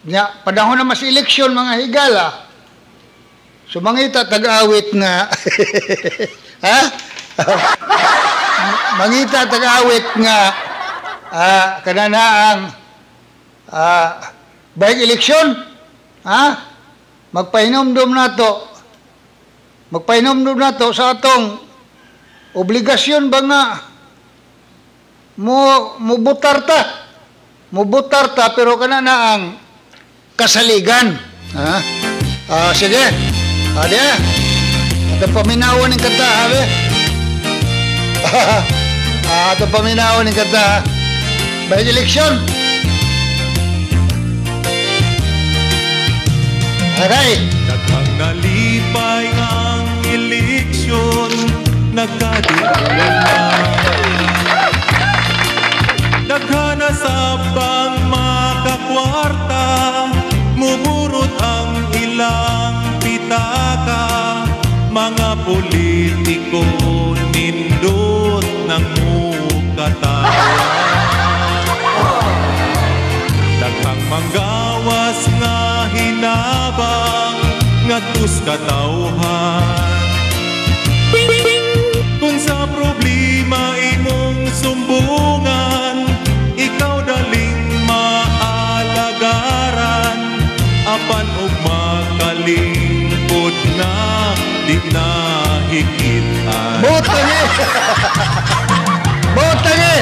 Nya, panahon na mas eleksyon mga higala. So mangita tag-awit nga ha? Mangita tag-awit nga kananaang bayag eleksyon, ha? Magpahinomdom nato. Magpahinomdom nato sa atong obligasyon ba nga mo mubutar ta. Mubutar ta pero kananaang kasaligan. Ha? Sige. Ade. Atong paminawan ning kanta, habe. Atong paminawan ning kanta. Bayag eleksyon. Aray. Daghang nalipay ang eleksyon, nagkadiulan na. Daghan na sabang makakwarta, muburot ang ilang pitaka. Mga politiko nindot ng mukatawa. Daghang manggawas nga hinabang ngadtos katawhan. Kung sa problema imong sumbungan, ikaw daling maalagaran. Apan og makalingkod na di nahikitan. Butang eh. Butang eh.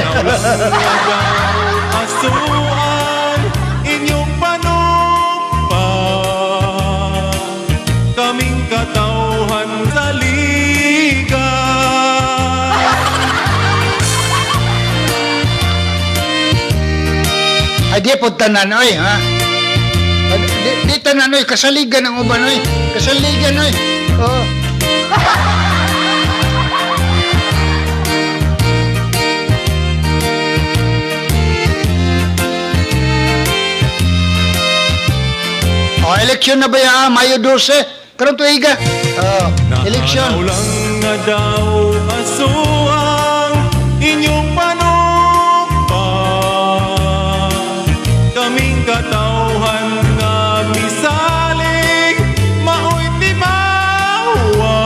Asuan inyong panumpa, kaming katawhan sa liga. Ay di po tanan oy, ha? Di tanan oy, kasaligan ang uban oy. Kasaligan oy. Oh. Oh, eleksyon na ba ya? Mayo 12. Karon tuiga. Oh, eleksyon. Naanaw lang nga daw asuang inyong panumpa, kaming katawhan nga misalig maoy timawa.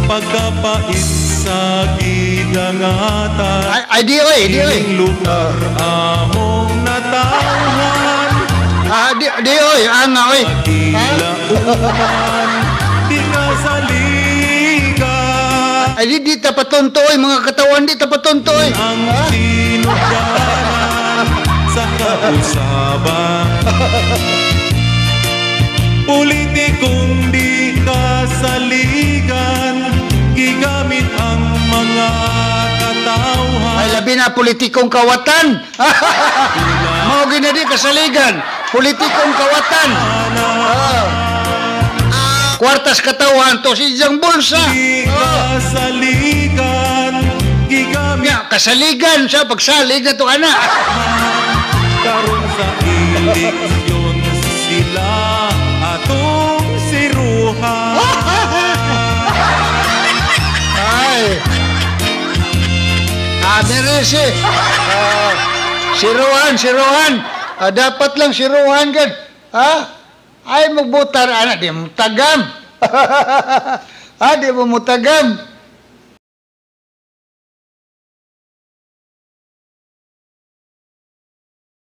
Pagkapait sa gidangatan, Ay, di oy, di oy. ining lugar among natawhan. Di oy, anga oy. Pagilauhan, di ka saligan. Ay di ta patonto oy, mga katawan di ta patonto oy. Ang tinudanan sa kausaban. Politikong di kasaligan, gigamit ang mga katawhan. Ay labi na politikong kawatan. Mao gyud na di kasaligan, politikong kawatan. Kwartas katawan to si iyang bulsa. Di kasaligan, gigamit Nya kasaligan sa pagsalig na to ana. Karon sa eleksyon sila atong siruhan. Ay. Merese. Siruhan, siruhan. Dapat lang siruhan kan. Ha? Ay magbutar ana di mo tagam. Ha, di mo mutagam.